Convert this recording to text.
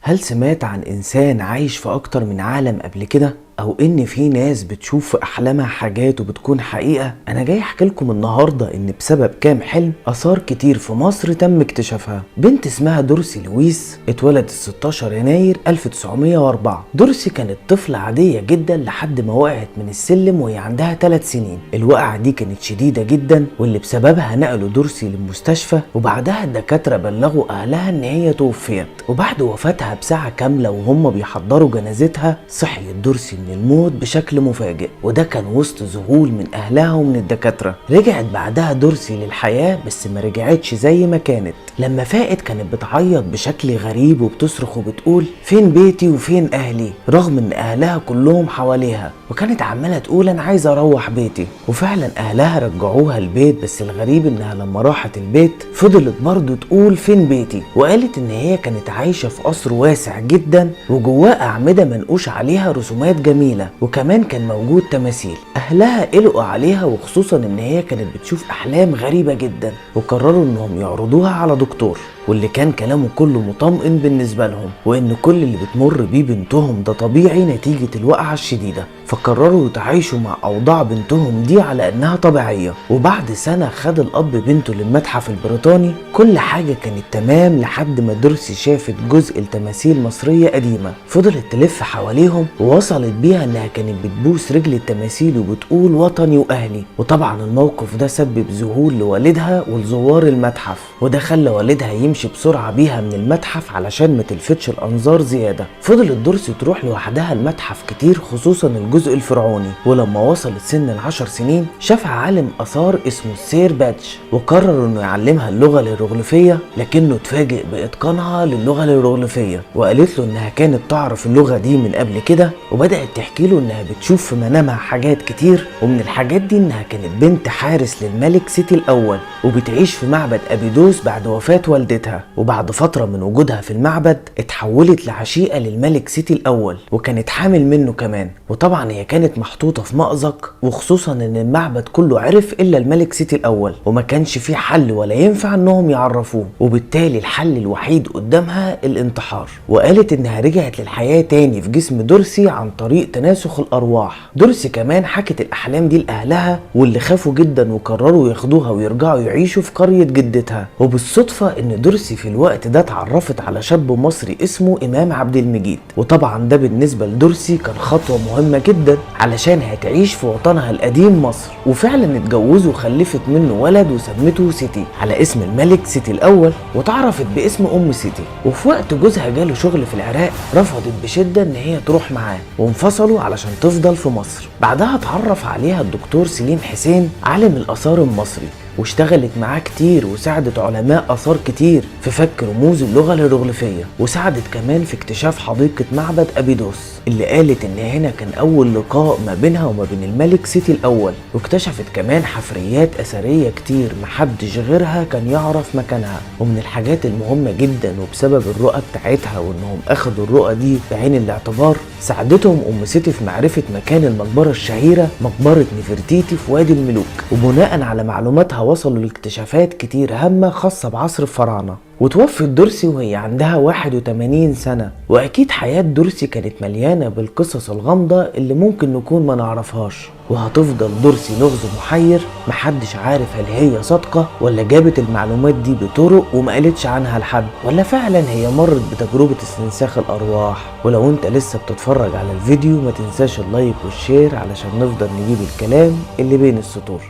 هل سمعت عن إنسان عايش في أكتر من عالم قبل كده؟ أو إن في ناس بتشوف في أحلامها حاجات وبتكون حقيقة؟ أنا جاي أحكي لكم النهاردة إن بسبب كام حلم آثار كتير في مصر تم اكتشافها. بنت اسمها دورسي لويس اتولدت 16 يناير 1904. دورسي كانت طفلة عادية جدا لحد ما وقعت من السلم وهي عندها 3 سنين. الوقعة دي كانت شديدة جدا واللي بسببها نقلوا دورسي للمستشفى، وبعدها الدكاترة بلغوا أهلها إن هي توفيت. وبعد وفاتها بساعة كاملة وهم بيحضروا جنازتها صحيت دورسي من الموت بشكل مفاجئ، وده كان وسط ذهول من أهلها ومن الدكاترة. رجعت بعدها دورسي للحياة بس ما رجعتش زي ما كانت. لما فاقت كانت بتعيط بشكل غريب وبتصرخ وبتقول فين بيتي وفين أهلي، رغم إن أهلها كلهم حواليها، وكانت عمالة تقول أنا عايزة أروح بيتي. وفعلا أهلها رجعوها البيت، بس الغريب إنها لما راحت البيت فضلت برضه تقول فين بيتي، وقالت إن هي كانت عايشة في قصر واسع جدا وجواه أعمدة منقوش عليها رسومات جميلة، وكمان كان موجود تماثيل. أهلها قلقوا عليها، وخصوصا إن هي كانت بتشوف أحلام غريبة جدا، وقرروا إنهم يعرضوها على دكتور، واللي كان كلامه كله مطمئن بالنسبة لهم، وإن كل اللي بتمر بيه بنتهم ده طبيعي نتيجة الوقعة الشديدة. فقرروا يتعايشوا مع أوضاع بنتهم دي على إنها طبيعية. وبعد سنة خد الأب بنته للمتحف البريطاني. كل حاجة كانت تمام لحد ما دورسي شافت جزء لتماثيل مصرية قديمة، فضلت تلف حواليهم ووصلت بيها إنها كانت بتبوس رجل التماثيل وبتقول وطني وأهلي. وطبعا الموقف ده سبب ذهول لوالدها ولزوار المتحف، وده خلى والدها يمشي بسرعة بيها من المتحف علشان ما تلفتش الأنظار زيادة. فضلت دورسي تروح لوحدها المتحف كتير، خصوصا الجزء الفرعوني. ولما وصلت سن 10 سنين شافها عالم آثار اسمه السير بادج، وقرر انه يعلمها اللغة الهيروغليفية، لكنه اتفاجئ بإتقانها للغة الهيروغليفية، وقالت له انها كانت تعرف اللغة دي من قبل كده. وبدأت تحكي له انها بتشوف في منامها حاجات كتير، ومن الحاجات دي انها كانت بنت حارس للملك سيتي الأول، وبتعيش في معبد أبيدوس بعد وفاة والدتها. وبعد فترة من وجودها في المعبد اتحولت لعشيقة للملك سيتي الأول، وكانت حامل منه كمان. وطبعا هي كانت محطوطة في مأزق، وخصوصا ان المعبد كله عرف الا الملك سيتي الأول، وما كانش فيه حل ولا ينفع انهم يعرفوه، وبالتالي الحل الوحيد قدامها الانتحار. وقالت انها رجعت للحياة تاني في جسم دورسي عن طريق تناسخ الارواح. دورسي كمان حكت الاحلام دي لاهلها، واللي خافوا جدا وقرروا ياخدوها ويرجعوا يعيشوا في قرية جدتها. وبالصدفة ان دورسي في الوقت ده اتعرفت على شاب مصري اسمه امام عبد المجيد، وطبعا ده بالنسبة لدورسي كان خطوة مهمة جدا علشان هتعيش في وطنها القديم مصر. وفعلا اتجوزوا وخلفت منه ولد وسمته سيتي على اسم الملك سيتي الاول، وتعرفت باسم ام سيتي. وفي وقت جوزها جاله شغل في العراق رفضت بشدة ان هي تروح معاه، وانفصلوا علشان تفضل في مصر. بعدها اتعرف عليها الدكتور سليم حسين عالم الاثار المصري، واشتغلت معاه كتير وساعدت علماء آثار كتير في فك رموز اللغة الهيروغليفية، وساعدت كمان في اكتشاف حديقة معبد أبيدوس اللي قالت إن هنا كان أول لقاء ما بينها وما بين الملك سيتي الأول. واكتشفت كمان حفريات أثرية كتير محدش غيرها كان يعرف مكانها. ومن الحاجات المهمة جدا وبسبب الرؤى بتاعتها وإنهم أخدوا الرؤى دي بعين الاعتبار، ساعدتهم أم سيتي في معرفة مكان المقبرة الشهيرة مقبرة نفرتيتي في وادي الملوك. وبناء على معلوماتها وصلوا لاكتشافات كتير هامة خاصة بعصر الفراعنة. وتوفت دورسي وهي عندها 81 سنة. وأكيد حياة دورسي كانت مليانة بالقصص الغامضة اللي ممكن نكون ما نعرفهاش، وهتفضل دورسي لغز محير محدش عارف هل هي صادقة ولا جابت المعلومات دي بطرق وما قالتش عنها لحد، ولا فعلا هي مرت بتجربة استنساخ الأرواح. ولو انت لسه بتتفرج على الفيديو ما تنساش ال like وال share علشان نفضل نجيب الكلام اللي بين السطور.